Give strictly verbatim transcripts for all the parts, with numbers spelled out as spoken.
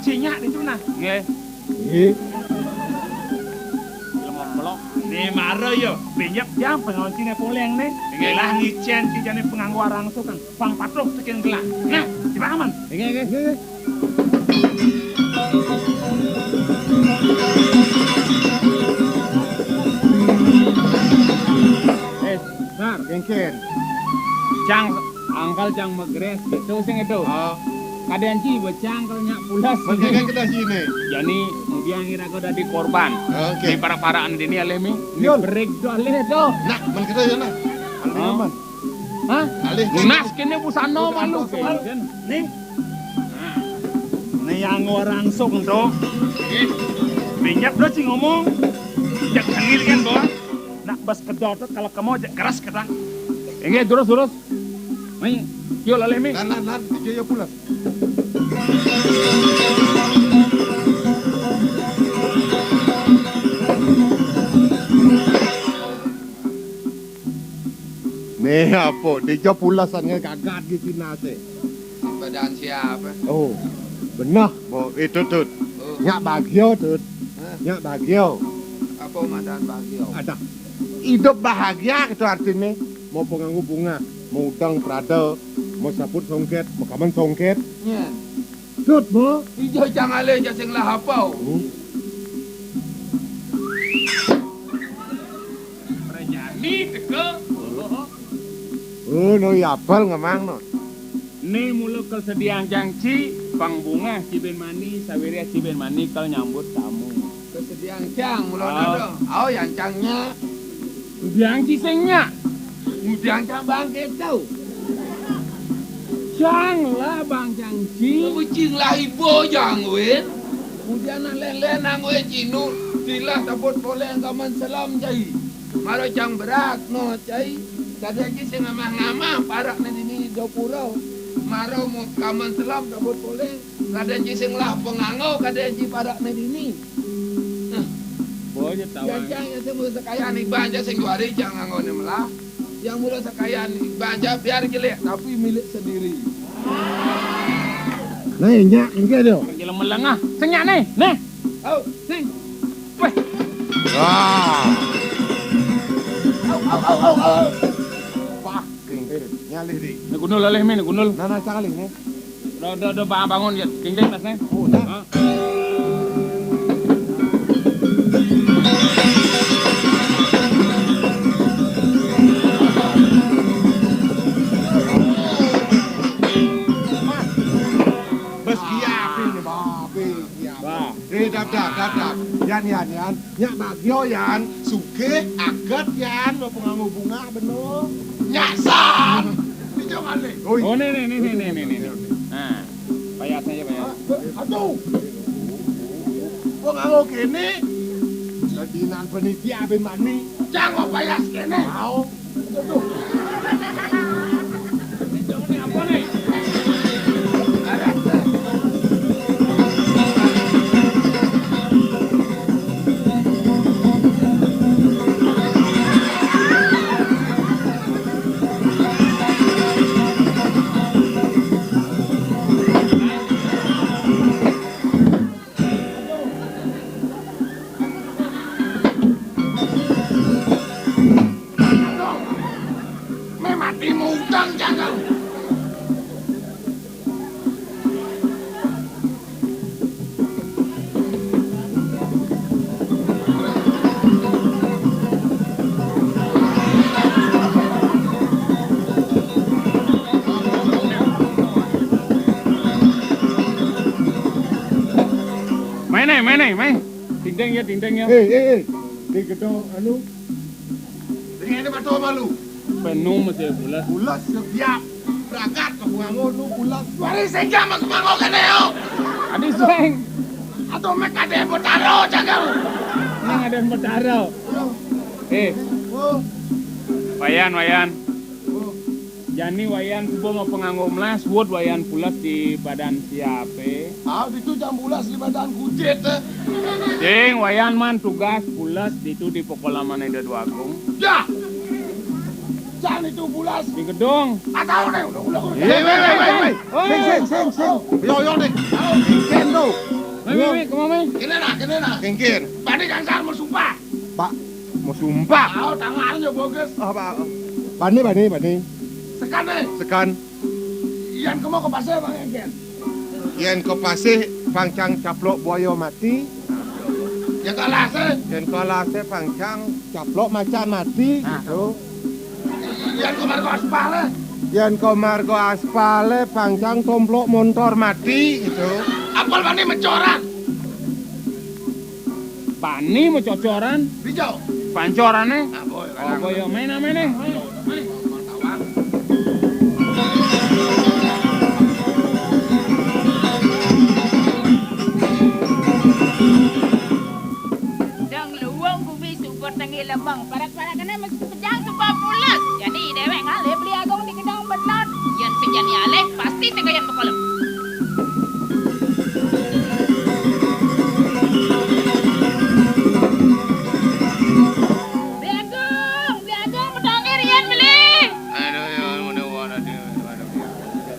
Cinyak ditu nah. Nggih. Nggih. Lemot melok. Né mara ya, pinjep jam pengonciné poléng né. Nggih. Lah ngicén ci jani penganggo arang sukan. Pang patuh tekin gelah. Nah, di mana, Man? Nggih, nggih. Nggih, nggih. Eh, Sar. Kénkén. Cang angkal cang magrés gitu sing itu. Oh. Kadén ci becang kalau nyak pulas. Mengké kita sini. Jani kemudian ngira kau dadi korban. Oké. Di parak-parakan dini alih mi. Yul. Break do alih do. Nah, mén kita ya nah. Alih. Oh. Aman. Hah? Alih. Lunas kéné busana malu. Nih. Nih yang orang sok to. Minyak do ci ngomong. Jak sengil kan, Bos. Nak bas kedot kalau kamu jak keras kita. Inggih, terus, terus. Mai, yo lalih mi. Nan, nan, nan, iki yo pulas. Né apa? Dija pulasan gagat gitu nase. Badan siapa? Oh, benah. Bo, itu, Tut. Oh. Nyak bahagia, Tut. Hah? Nyak bahagia. Apa madan bahagia? Ada. Hidup bahagia itu artinya mau penganggu bunga, mau utang prada, mau saput songket, mau kaman songket. Nyén. Tut, bo. Ija cang alih ja sing lah apa? Hmm. Prajani teka. Oh, no yapal ngemang no. Né mula kesedihan cang ci, pang bungah ci bin mani, sawiréh ci bin mani kal nyambut tamu. Kesedihan cang mula. Oh. Dada. Au yang cang nyak. Udiang ci sing nyak. Udiang cang bangké tau. Cang lah bang cang ci. Cing lah iba jang win. Udiang nak lén-lén nang wé cinu. Tilah tabut poléng kaman selam cai. Maro cang berak no cai. Tadi aja sing ngamah-ngamah parak né dini dapura. Maro mau kaman selam tabut poléng. Kadén ci sing lah penganggo, kadén ci parak né dini. Nah. Boy, ya, tawang. Jajang ya sing mula sakayan iban ja sing juari jang nganggo né melah. Yang mula sakayan iban ja biar jelék, tapi milik sendiri. Nah, nyak, enggak dia. Jelema melengah. Sing nyak né. Nah. Au, sing. Wéh. Wah. Au, au, au, au, au. Wah, kénkén. Nyalih, Dik. Né gundul alih, Mi, né gundul. Nah, nah, cang alih, né. Do, do, do, ba-, bangun, ya. Kénkén, Mas, né. Oh, nah. Hah? Bes kiapin, babi, kiapin. Wah. Eh, dap, dap, dap, dap. Yan, yan, yan. Nyak bagio, yan. Sugih, aget, yan. Lo penganggo bungah, bener. Nyasar. Dijok alih. Oi. Oh, né, né, né. Nah, payas aja, payas. Aduh. Penganggo kéné. Sedinan penitia bin mani. Jangan payas kéné. Mau. Mé mati mudeng, cangkem. Mai né, mai né, mai. Dingding ya, dingding ya. Eh, eh, eh. Di gedong anu. Dengan ini betul malu. Penuh masih bulat. Bulat setiap berangkat ke bungamu lu bulat. Suara sehingga mas mango kene yo. Adi sing. Atau mek ada yang bertaro cakal. Nang ada yang bertaro. Eh. Oh. Wayan, Wayan. Oh. Jani Wayan suba mau penganggo melas, wut Wayan pulas di badan siape? Ah, ditu jang pulas di badan kucit, eh. Ding, Wayan man tugas pulas ditu di pokolaman Ida Dwagung. Ya. Jang itu pulas. Di gedung. Atau nih, udah, udah, udah. Eh, weh, weh, weh, weh. Sing, sing, sing, sing. Yo, yo, nih. Ayo, sing, sing, tuh. Mé, kemana, Mé? Kéné nah, kéné nah. Kénkén. Bani Kangsar mau sumpah. Pak, mau sumpah. Ayo, tangan aja bagus. Apa? Bani, bani, bani. Sekan, Mé. Sekan. Yén kemana ke pasé, Bang Kénkén? Yén ka pasé pang cang caplok buaya mati. Yén ka alasé? Yén ka alasé pang cang caplok macan mati, nah, gitu. Yén ka marga aspalé? Yén ka marga aspalé pang cang tomplok montor mati, gitu. Apal bani mecoran? Bani mecocoran? Dijauh. Pancorané? Nah, boy, oh, boy, ya, main, main, main. Dong luwung kuwi suka tengi lemeng. Parak-parakane mesti pejang suka pules. Jadi dewek ngalih beli agung di gedong beton. Yen sing jani alih, pasti teko yen bekolem. Beli agung, beli agung, metongi riyen beli. Aduh, ya, mudah-mudahan ada, ada.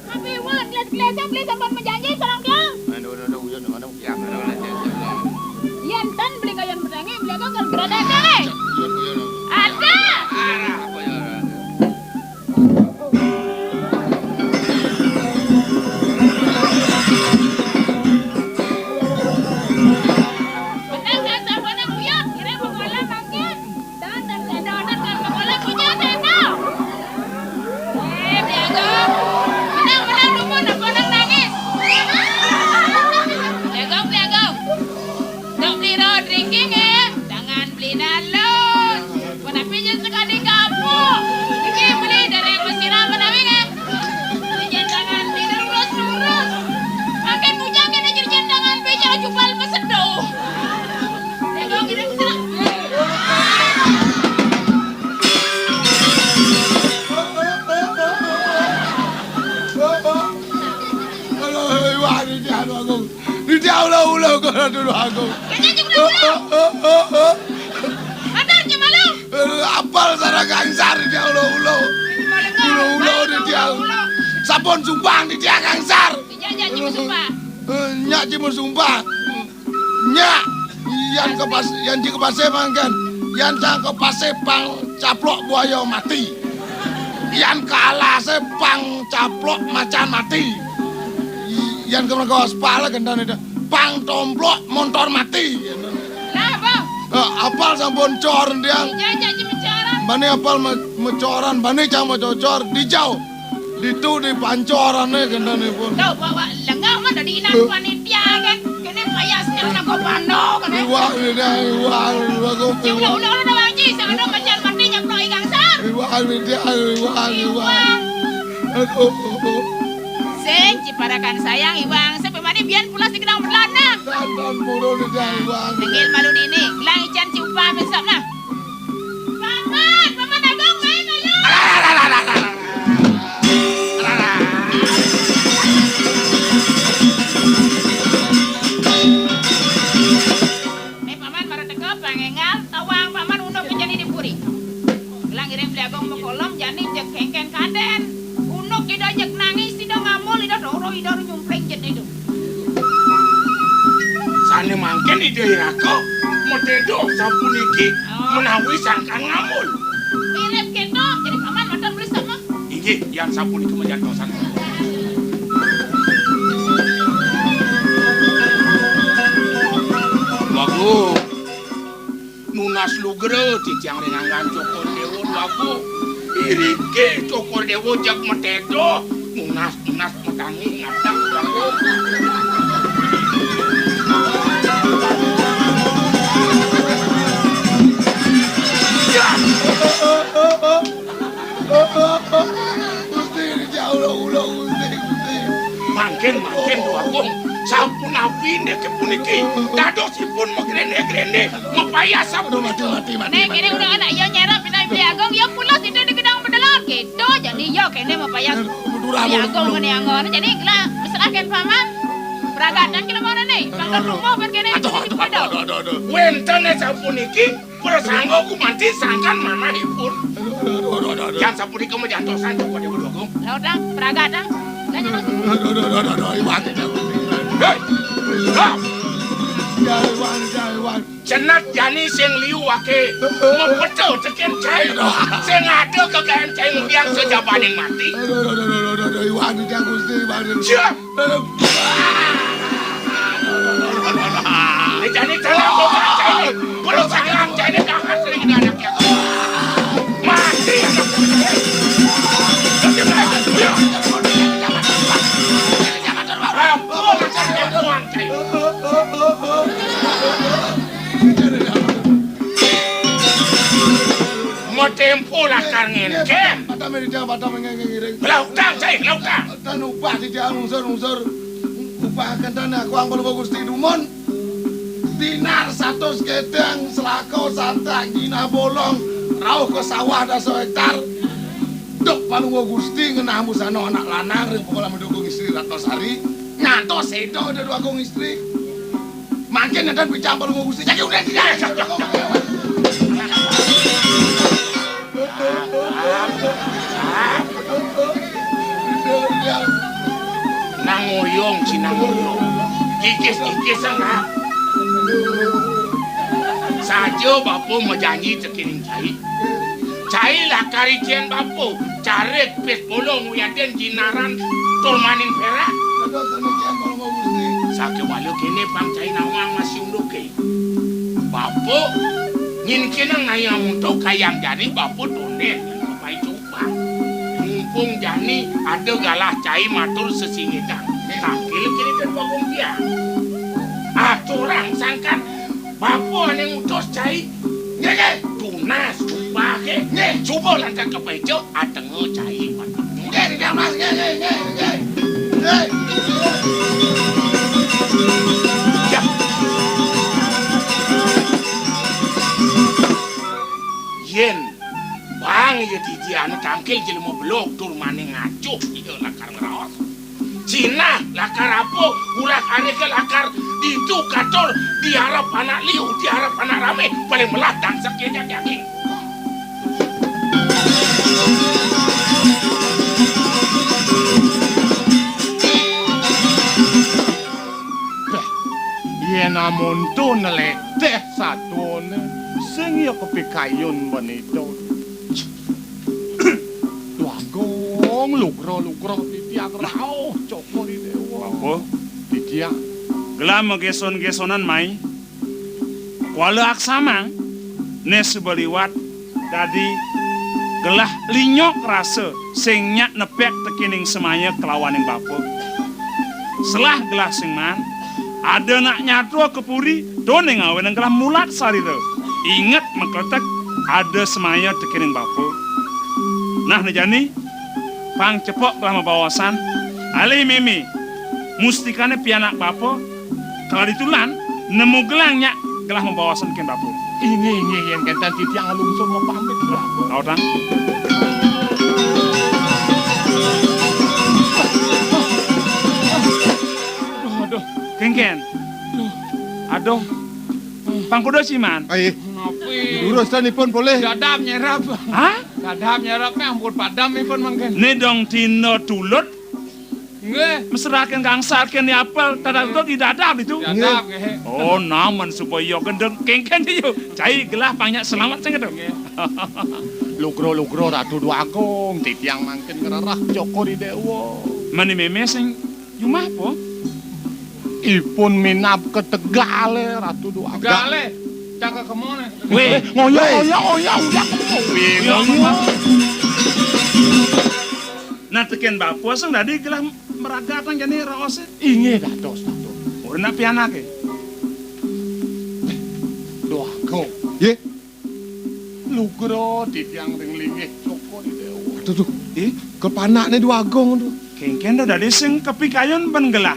Tapi wan, kelas-kelas beli sampun menjanji sareng dia. Aduh, aduh, aduh, uyon, aduh. Yen ten beli kayon metengi, beli agung kan gradake. Ada. Bener kan, sampun yang uyon, kira mau ngolah mangkin. Dandan, dandan, dandan, boleh punya, dandan. Eh, Piagong. Menang, menang, dumun, apa nang nangis? Piagong, Piagong. Dok beli road drinking, eh. Jangan beli nalon. Menapi je sekali kamu. Iki beli dari Mesir apa nawi, eh? Beli jangan beli lurus, lurus. Makin bujang kena jadi jangan beli jauh jubal pesedo. Piagong, kira-kira. Aduh, wah, ini dia, aduh, aku. Ini dia, ulah, ulah, kau, aduh, aku. Kayaknya cuma ulah. Matar, cuma lu. Eh, apal sareng Kangsar, ini dia, ulah, ulah. Ulah, ulah, ini dia. Sampun sumpah, ini dia, Kangsar. Iya, iya, cuma sumpah. Eh, nyak cuma sumpah. Nyak, yan ke pas-, yan ji ke pasé mangkin. Yan cang ke pasé pang caplok buaya mati. Yan ke alasé pang caplok macan mati. Yan ke mergo aspal gendane dah. Pang tomplok montor mati. Lah, apa? Eh, apal sampun cor ndiang. Iya, janji mecoran. Bani apal me-, mecoran, bani cang mecocor, dijauh. Ditu di pancorané kénténipun. Tuh, bawa lengah mah dadi ilang panitia kan. Kéné payas nyerang nago pano kéné. Iwang, iwang, iwang, iwang, iwang. Sing ulah-ulah ora wanci, sing ana macan mati nyeplok igang sar. Iwang, iwang, iwang, iwang. Iwang. Aduh. Sing ciparakan sayang iwang, sampai mani biyen pulas di gedang belana. Dandan purun iwang. Tenggel malu dini, gelang ican ciupa besok nah. Paman, Paman Agung, main ayo. Nih, Paman, baru teko, pangéngal, tawang Paman unuk jani di puri. Gelang iring beli Agung mekolom, jani jeg kéngkén kadén. Unuk ida jeg nangis, ida ngamul, ida doro, ida nyumpling jet ida. Sané mangkin Ida Iraka matéda sapuniki menawi sangkan ngamul. Mirip kéto, jadi Paman matur nulis sama. Inggih, yan sapunika majantosan. Wagu. Nunas lugra titiang ring anggan Cokor Déwa, Wagu. Iriki Cokor Déwa jeg matéda, nunas, nunas matangi ngadeg, Wagu. Ya. Gusti, ya Allah, Allah, Gusti, Gusti. Mangkin, mangkin, Déwa Agung. Sapunapi niki puniki? Dadosipun magréné-gréné, mapayas sapuniki. Mati, mati, mati, mati. Nek kéné udah anak iya nyerap, pindah Beli Agung, iya pulas itu di gedang bedelon. Gitu, jadi iya kéné mapayas. Beli Agung ngene anggon. Jadi gelah mesrahkan Paman. Peragatan kelemonan nih. Pangkat rumah kan kéné. Aduh, aduh, aduh, aduh, aduh. Wénten sapuniki. Prasangga gumanti sangkan manahipun. Aduh, aduh, aduh, aduh, aduh. Yan sapunika majantosan Cokor Déwa Agung. Laut, Dang, pragat, Dang. Aduh, aduh, aduh, aduh, aduh, aduh, iwang. Héi! Hah! Cenat jani sing liu aké mapeta tekén cai. Sing ada gegaén cai ngudiang sajabaning mati. Aduh, aduh, aduh, aduh, aduh, Iwan, Gusti, Iwan. Siap. Aduh. Jani telah buka cai. Perlu sangang cai, dah kasih anak ya. Mati anak. Ampun, anak buang cai. Mau tempo lakar ngénkén. Lautang, cai, lautang. Tan upah di jalan lungsur-lungsur. Upah kénten aku ang Palungguh Gusti dumun. Dinar satus gedang, selako satak, jinah bolong, rauh ka sawah dasa héktar. Duk Palungguh Gusti ngenah busana anak lanang ring pokok mendukung istri Ratnasari. Ngantos séda ada dua agung istri. Mangkin nénten picang Palungguh Gusti. Jagi udah tidak. Nang ngoyong, ci nang ngoyong. Kikis-kikis, ah. Saja bapa majanji tekéning cai. Cai lakar icén bapa, carik pis bolong wiadin jinaran turmaning pérak. Sakéwala kéné pang cai nawang masih unduké. Bapa, nyén kéné ngayang untuk kayang jani bapa tondén, bapa itu. Mumpung jani ada galah cai matur sesingitan. Tangkil kiri dan bagong dia. Aturang sangkan bapa ané ngutus cai. Nggih, nggih. Tunas upah ké. Nggih. Suba lantas ka peca atenga cai matur. Nggih, nggih, Mas. Nggih, nggih, nggih, nggih. Nggih. Ya. Yén Bang, ya titiang tangkil jelema belog tur maning ngacuh, ya lakar ngraos. Sinah lakar apa, ulah ané ké lakar ditu katur, diarep anak liu, diarep anak ramé, paling melah dangsek ya daging. Béh, yén amonto nlétéh satuané, sing ya kapikayun benita. Dwagung, lugra-lugra titiang rauh, Cokor I Déwa. Apa? Titiang. Gelah magéson-gésonan mai. Kuala aksamang, né suba liwat dadi gelah linyok rasa sing nyak nepek tekéning semaya kelawaning bapa. Selah gelah sing maan, ada nak nyadua ka puri, to né ngawinang gelah mulat sarira. Inget makletek ada semaya tekéning bapa. Nah, né jani, pang cepok gelah mabaosan, alih mémé, mustikané pianak bapa, Kala ditulan, nemu gelang nyak gelah mabaosan kén bapa. Inggih, inggih, yén kénten titiang nglungsur mapamit, Bapa. Aduh, aduh. Kénkén. Duh. Aduh. Pang kuda siman. Ai. Napi? Durus tan ipun polih. Dadap nyerap. Hah? Dadap nyerap, ampun padam ipun mangkin. Né dong tina tulut. Nggih. Mesrakin gangsar kén apel, tadang to di dadap itu. Dadap, nggih. Oh, namen supaya gendeng kéngkén yo. Cai gelah pang nyak selamat sing itu. Nggih. Lugra-lugra Ratu Dwagung, titiang mangkin ngrereh Cokor I Déwa. Mani mémé sing jumah apa? Ipun minab ka Tegalé, Ratu Dwagung. Tegalé? Caka kemana? Wéh, ngoyo, ngoyo, ngoyo, ngoyo. Wéh, ngoyo. Nah, tekén bapa sing dadi gelah meragatang jani raosé. Inggih, dados, dados. Ora nak pianaké. Dwagung. Nggih. Lugra titiang ring linggih Cokor I Déwa. Aduh, duh. Ih, kepanakné Dwagung, duh. Kéngkén to dadi sing kapikayun ben gelah.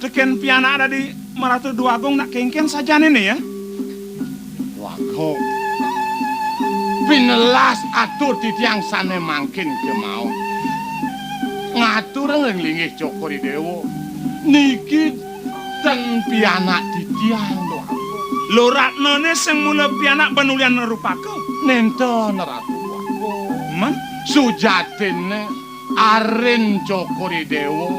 Tekén pianak dadi Maratu Dwagung nak kéngkén sajanéné ya. Dwagung. Pinelas atur titiang sané mangkin kemawon. Ngaturang ring linggih Cokor I Déwa. Niki ten pianak titiang, Dwagung. Lo Ratnané sing mula pianak ben ulian rupaka. Nénten, Ratu Dwagung. Men? Sujatiné arin Cokor I Déwa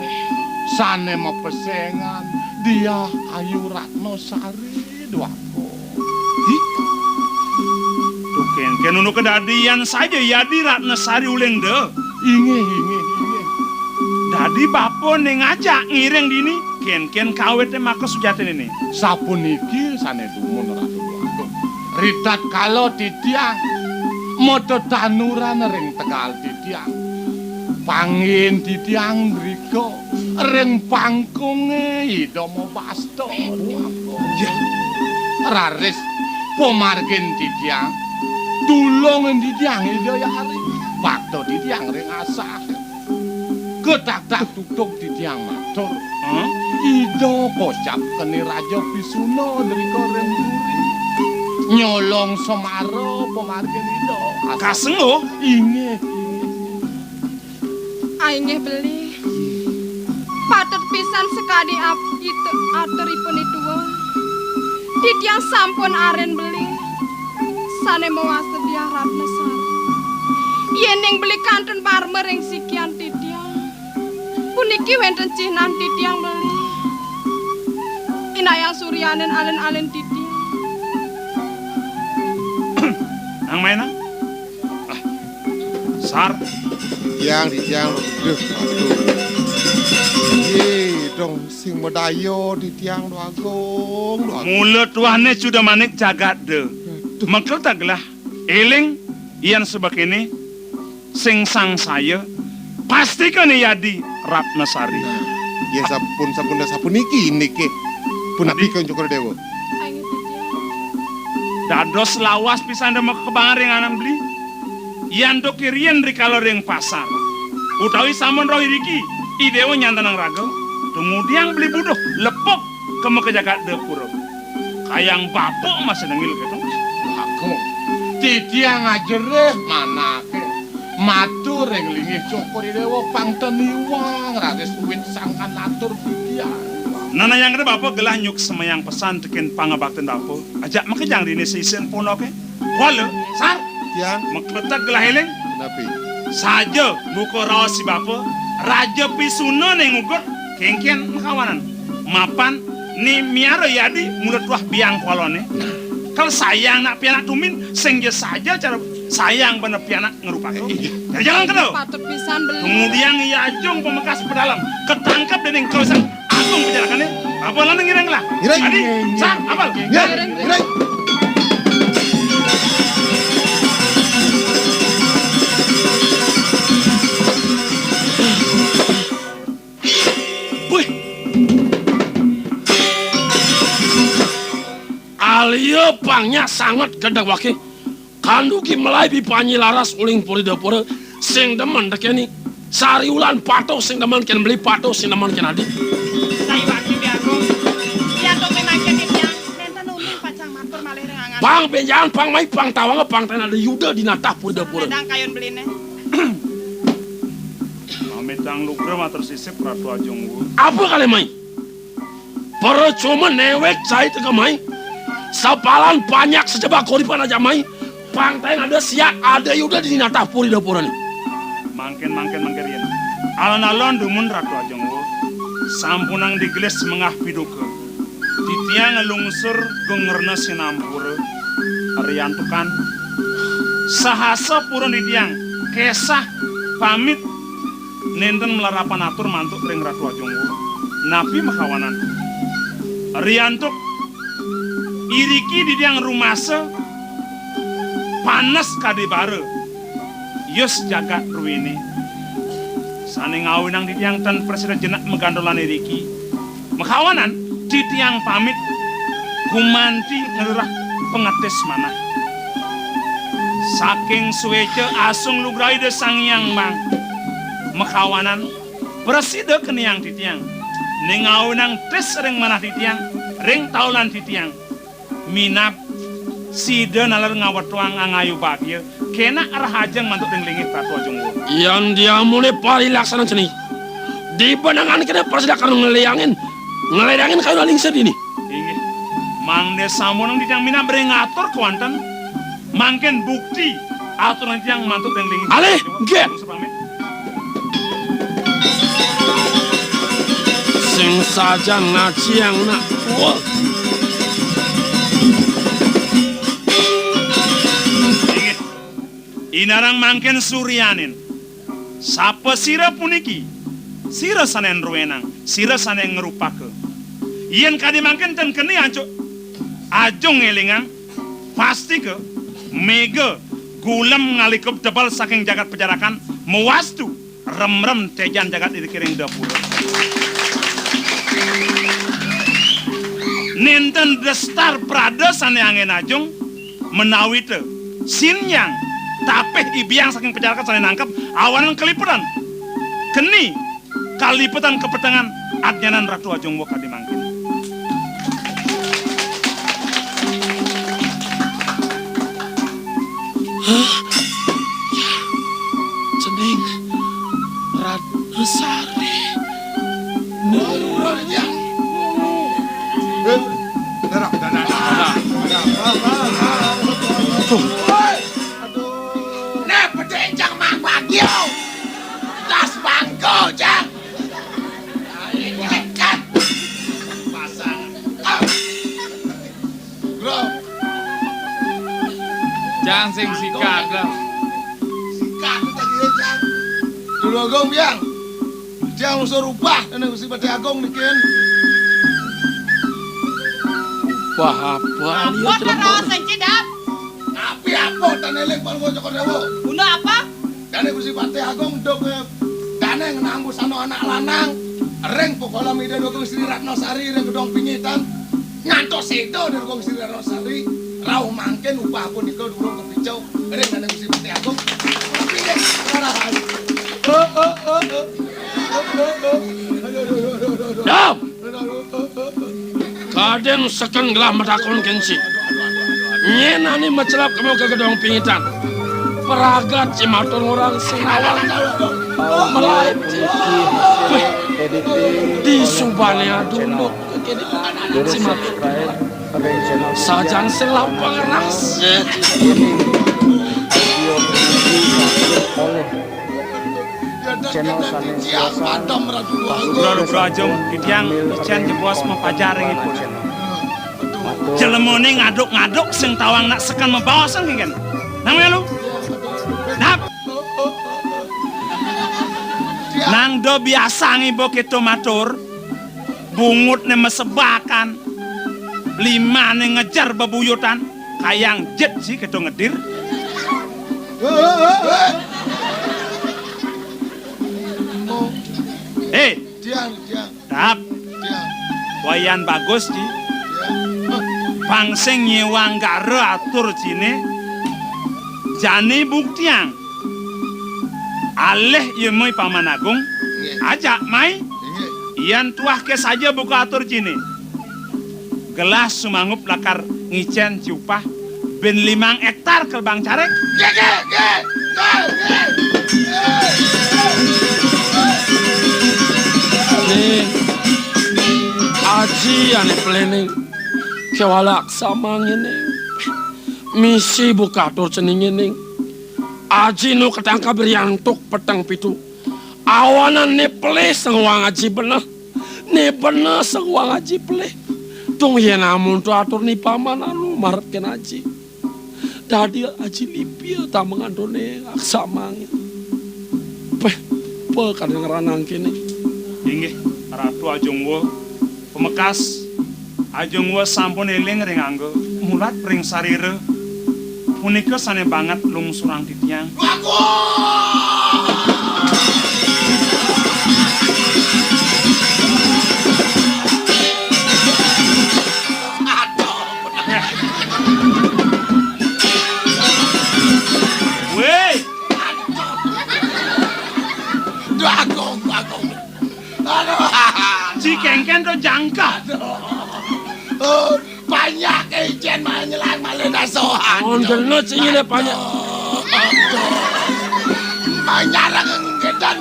sané mapesengan Diah Ayu Ratnasari, Dwagung. Hi? Tuh, kén, kén unu kadadian saja Yadi Ratnasari uling da. Inggih, inggih, inggih. Dadi bapa né ngajak ngiring dini, kén-kén kawité maka sujatiné. Sapuniki sané dumun Ratu Dwagung. Ritatkala titiang matatanuran ring tegal titiang, panggihin titiang mrika ring pangkungé Ida Mabasta. Ya. Raris pamargin titiang, tulung titiang Ida Yari, bakta titiang ring asah. Ketaktak tutug titiang matur. Hmm? Ida kocap keni Raja Pisuna drika ring puri. Nyolong semara pamargin Ida. Asah. Kasengguh? Inggih, inggih. Ah, inggih beli. Patut pisan sakadi ap-, itu aturipun i tua. Titiang sampun aren beli. Sané mawasta Diah Ratnasari. Yéning beli kantun parma ring sikian titiang, puniki wénten cihnan titiang beli. Inayang suryaning alen-alen titiang. Nang main, Nang? Ah, Sar. Tiang, di tiang, duh, aduh. Yé, dong, sing madaya, di tiang, Dwagung, Dwagung. Mula tuahné suda manik jagat da. Aduh. Maka taglah, éling, yan sabakini, sing sangsaya, pastika né Yadi Ratnasari. Nah, ya sapun, sapun, sapuniki, niki. Punapi Adi. Kang Cokor Dewa. Dados lawas pisan da makebang ring anak beli. Yan to kirien rikala ring pasar. Utawi sampun rauh iriki, i Dewa nyantenang raga. Tumudiang beli buduh, lepuk, ka maka jagat dapura. Kayang bapa masih nengil kéto. Aku, titiang ajereh manake. Matur ring linggih Cokor I Dewa pang ten iwang raris uwit sangkan atur titiang. Nanayang kéto bapa gelah nyuk semayang pesan tekén pangabaktin bapa. Ajak makejang dini sisin ponoké. Kuala, Sar. Tiang. Makletek gelah éling. Napi? Saja buka raos i bapa, Raja Pisuna né ngugut, kénkén makawanan. Mapan né miara Yadi mula tuah biang kualané. Kal sayang nak pianak tumin, sing ja saja cara sayang bener pianak ngrupaka. Iya. Jalan-jalan kéto. Patut pisan beli. Kemudian Ajung pamekas pedalem, ketangkep dening kawisan Agung pajarakané, apa lan ngiring lah? Ngiring. Adi, Sar, apal? Ngiring. Ngiring. Wih. Alia pang nyak sanget gedeg waké. Kanduki melai pipanji laras uling puri dapura, sing demen tekeni. Sari ulan patuh sing demen kén beli, patuh sing demen kén adi. Sayuwakti Biagung. Biagung mangkin titiang. Nénten uning pacang matur malih ring angan. Pang bénjangan, pang mai, pang tawanga, pang ten ada Yuda di natah puri dapura. Ledang kayun beliné. Mamitang lugra matur sisip Ratu Ajung Wuh. Apa kalih mai? Percuma néwék cai teka mai. Sapalan panjak sajebag kauripan ajak mai. Pang ten ada siat ada Yuda di natah puri dapurané. Mangkin, mangkin, mangkin riin. Alon-alon dumun Ratu Ajeng Wuh. Sampunang digelis mengah piduka. Titiang nglungsur gung rena sinampura. Riantukan sahasa purun titiang kesah pamit. Nénten malarapan atur mantuk ring Ratu Ajeng Wuh. Napi makawanan? Riantuk iriki titiang rumasa panes kadi bara. Yus jagat ruene. Sané ngawinang titiang ten prasida jenek magandolan iriki. Makawanan titiang pamit gumanti nglurah pangetis manah. Saking suéca asung lugra Ida Sang Hyang Wang. Makawanan prasida keniang titiang. Ning ngawinang tis ring manah titiang, ring taulan titiang. Minab sida naler ngawetuang angayu bagia. Kénak rahajeng mantuk ring linggih Ratu Ajeng Wuh. Yan diamuné parilaksanan cening. Di benengan kéné prasida kanu nglédangin, nglédangin kayun lingsir dini. Inggih. Mangda sampun titiang minab ring atur kéwanten. Mangkin bukti atur titiang mantuk ring linggih. Alih, nggih. Pamit. Sing sajan ngajiang nak. Wah. Inggih. Inarang mangkin suryanin. Sapa sira puniki? Sira sané nruénang, sira sané ngrupaka. Yén kadi mangkin ten keni ancuk ajung ngélingang, pastika méga gulem ngalika tebel saking jagat pajarakan, mawastu remrem téjan jagat iriki ring dapura. Nénten destar prada sané anggén ajung, menawita sinjang tapih ibiang saking pajarakan sané nangkep, awanan kaliputan. Keni kaliputan kapetengan adnyanan Ratu Ajung Wa kadi mangkin. Hah? Ya, cening Ratnasari. Nah. Tuh. Woi. Aduh. Nah, bedé jang mang bagio. Das bangko, jang. Ayo, ikat. Pasang. Ah. Bro. Jang sing sikat, Bro. Sikat tadi, Jang. Dulu Agung, Biang. Jang usur upah, Dané Gusti Patih Agung nikin. Upah apa? Apa, Dap? Napi apa, tan éling Palungguh Cokor Déwa? Guna apa? Dané Gusti Patih Agung duk, eh, dané ngenang busana anak lanang ring pokolam Ida Déwa Agung Sri Ratnasari ring Gedong Pingitan. Ngantos séda Déwa Agung Sri Ratnasari, rauh mangkin upah punika durung kapica ring Dané Gusti Patih Agung. Pinggih, rarahan. Dam! Kadén seken gelah matakon kénci. Nyén ané macelep kema ka Gedong Pingitan? Pragat ci matur ngorang sing nawang. Malaib ci. Wéh, disubané adunduk kéné. Ci matur. Sajan sing lapang rasa. Channel sané suasana. Nugra, nugra ajeng, titiang icén jebos mapajar ring ipun. Jelemané ngaduk-ngaduk sing tawang nak seken mabaos kénkén. Nang melu? Nap? Nang da biasa ngiba kéto matur, bungutné masebakan, limané ngejer bebuyutan, kayang jit sih kéto ngedir. Hé, Tiang, tiang, Tap. Tiang. Wayan bagus, Ci. Tiang. Pang sing nyéwang gara atur ciné. Jani buktiang. Alih ia mai Paman Agung, nggih, ajak mai. Nggih. Yan tuah ké saja buka atur ciné. Gelah sumanggup lakar ngicén ci upah bin limang héktar kerbang carik. Nggih, nggih, nggih. Nggih, nggih. Nggih. Nih, aji ané pelih ning. Kéwala aksama ngéné. Misi buka atur cening ngéné. Aji nu ketangkab riantuk peteng pitu. Awanan né pelih sing wang aji beneh. Né beneh sing wang aji pelih. Tung yén amun to atur ni paman anu marep kén aji. Dadi aji lipia tameng antuné aksamang. Péh, pa kadén ngranang kéné. Inggih, Ratu Ajungwa. Pamekas, Ajungwa sampun éling ring angga, mulat ring sarira. Punika sané banget lungsurang titiang. Wéh! Aduh, Agung, Agung. Aduh. Ci kéngkén to jangkah. Aduh. Oh, panjak icén manyelang malih dasohan. Oh, kena ci ngene panjak. Aduh. Manyareng ngédan.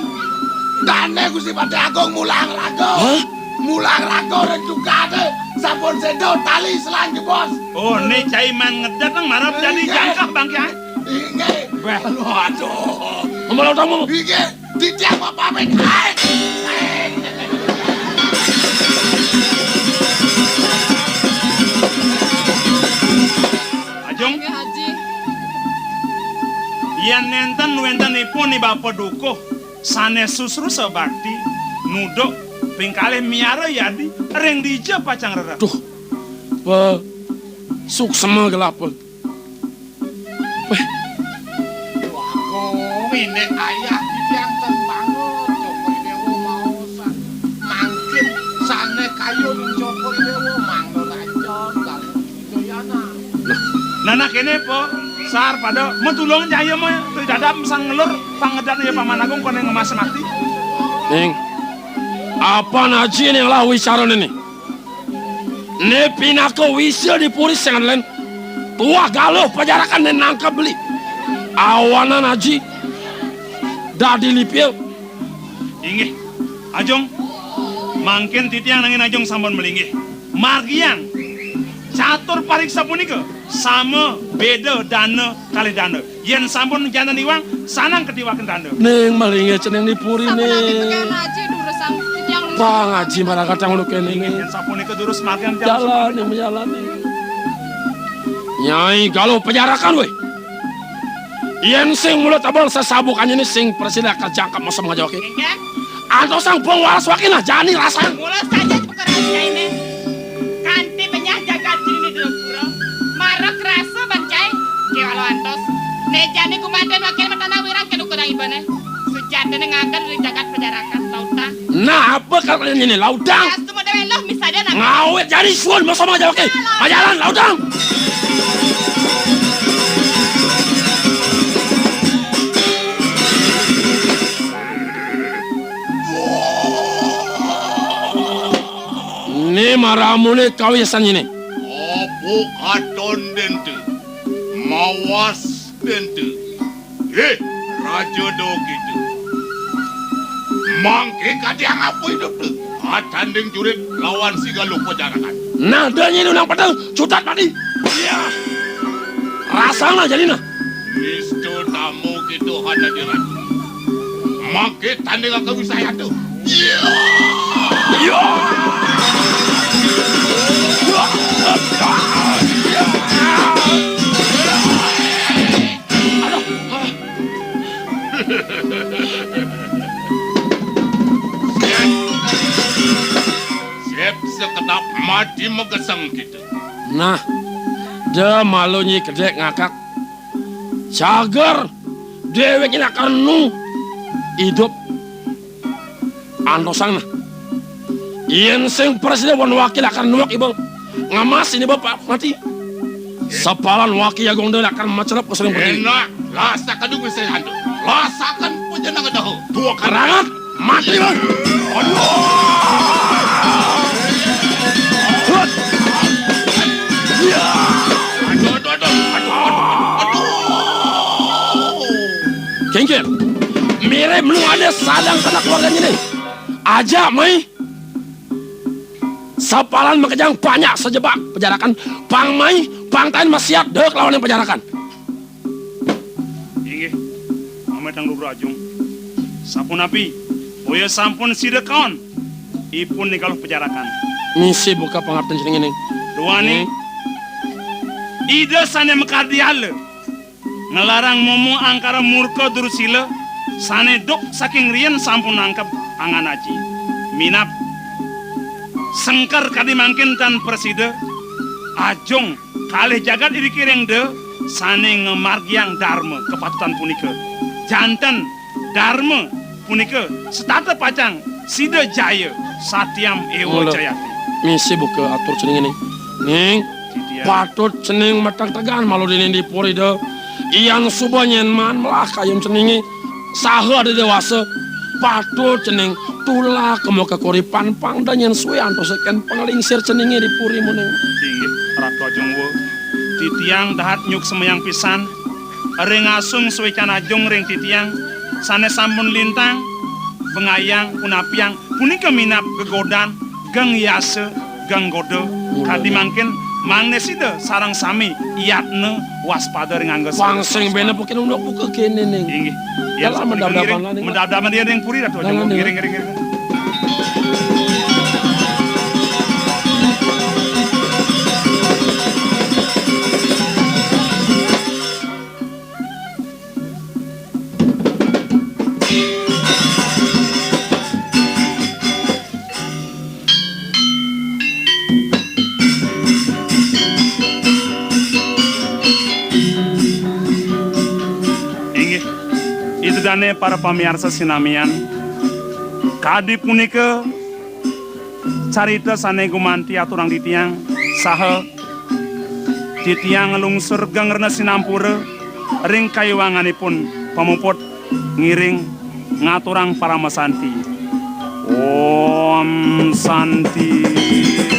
Dané Gusti Patih Agung mulang raga. Hah? Mulang raga ring tukadé. Sampun séda tali selang jebos. Oh, né cai man ngedet nang marep jadi jangkah bangkian. Inggih. Wéh. Aduh, aduh. Ngomong utangmu. Inggih. Titiang mau pamit. Hai. Nénten wéntenipun I Bapa Dukuh sané susrusa bakti, nuduk, ping kalih miara yadi, ring dija pacang rereh. Duh, pa, suksma gelapa. Wéh. Waduh, iné ayah titiang ten banget, Cokor I Déwa maosan. Mangkin sané kayun Cokor I Déwa mangda raja, lalu Udayana. Nah, nah, kéné, Pa, saar pada matulungan jaya, Ma, ya. Tridadam sang ngelur, pangedan ya Paman Agung, koné ngemas mati. Ning, apan aji ning lah wicarane né? Né pinaka wisa di puri sing lén. Tuah Galuh Pajarakan né nangkeb beli. Awanan aji dadi lipia. Inggih, Ajung. Mangkin titiang nangin Ajung sampun malinggih. Margiang catur pariksa punika sama beda dana kalih dana. Yén sampun janten iwang, sanang katiwakan tanda. Ning malinggih cening di puri, Ning. Sapunapi tekén aji durusang titiang. Pang aji marakatang ulu kéné, Ning. Yén sapunika durus mangkin jalan. Jalan, Ning, majalan, Ning. Nyai Galuh Pajarakan, wéh. Yén sing mula tebel sesabukannyané sing prasida kajangkep masa ngajawaké. Inggih. Antosang pang waras waké nah jani rasang. Mula saja perkara nyainé. Kanti benyah jagat jini di pura. Marek rasa ban cai. Kéwala antos. Né jani gumanten wakil matanah wirang kén ukuran ibané. Sujatiné ngagem di jagat Pajarakan, Lautang. Nah, apa kal kalian ini, Lautang? Astu modé weluh misaja nah. Ngawit jani suun masa majawaké. Majalan, Lautang. Né maramuné kawisan nyainé. Apa katon dénté? Mawas dénté. Héh, Raja Dogita. Mangké kadiang apa idup tu? Atanding jurit lawan si Galuh Pajarakan. Nah, da nyainé nang pada cutat mati. Ya. Rasang lah jani nah. Nista tamu kita hana dirat. Mangké tanding akan wisaya tu. Ya. Ya. Sep sekedap mati mageseng kita. Nah, da malu nyi kedék ngakak. Cager déwék nyi lakar nu idup. Antosang nah. Yén sing prasida wan waki lakar nuwek iba ngamas ini bapak mati. Sapalan waki agung da lakar macelep ka saling pertiwi. Enak, lasakan dulu saya hantu. Lasakan puja nang dahu. Dua kali. Rangat, mati, Bang. Aduh. Hut. Ya. Aduh, aduh, aduh. Aduh, aduh, aduh, aduh. Kéngkén. Mirip nu ada sadang sanak keluarganya nih. Aja, Mai. Sapalan makejang banyak sajebak Pajarakan, pang mai, pang taén masiat dék lawan Pajarakan. Inggih, mametang Rura Ajung. Sapunapi, boya sampun sida kaon, ipun nika Galuh Pajarakan. Misi buka pangapten cening ini. Duaning, Ida sané makadiala. Nglarang momo angkara murka Durusila, sané duk saking riin sampun nangkeb angan aji. Minab sengker kadi mangkin tan prasida, Ajung kalih jagat iriki ring da sané ngamargiang darma kapatutan punika. Janten darma punika setata pacang sida jaya satyam éwa jayati. Mula misi buka atur cening ini. Ning, titiang. Patut cening mategtegan malu dini di puri da. Yan suba nyén maan melah kayun ceningé saha ada déwasa. Patut cening tulak kema kakuripan pang da nyén sué antos kén panglingsir ceningé di puri muning. Inggih, Ratu Ajung Wa. Titiang dahat nyuksemayang pisan ring asung suécan Ajung ring titiang sané sampun lintang, bengayang, punapiang, punika minab gegodan, geng yasa, geng goda. Kadi mangkin, mangda sida sareng sami yatna waspada ring angga. Pang sing bena pukin unduk buka kéné, Ning. Inggih. Dalam mendabdaban, Ning. Mendabdaban ring puri, Ratu Ajung. Ngiring, ngiring, ngiring. Ane para pamiarsa sinamian, kadi punika carita sane gumanti aturang titiang, saha titiang nglungsur gengrena sinampura ring kaiwanganipun pamuput ngiring ngaturang paramasanti. Om Santi.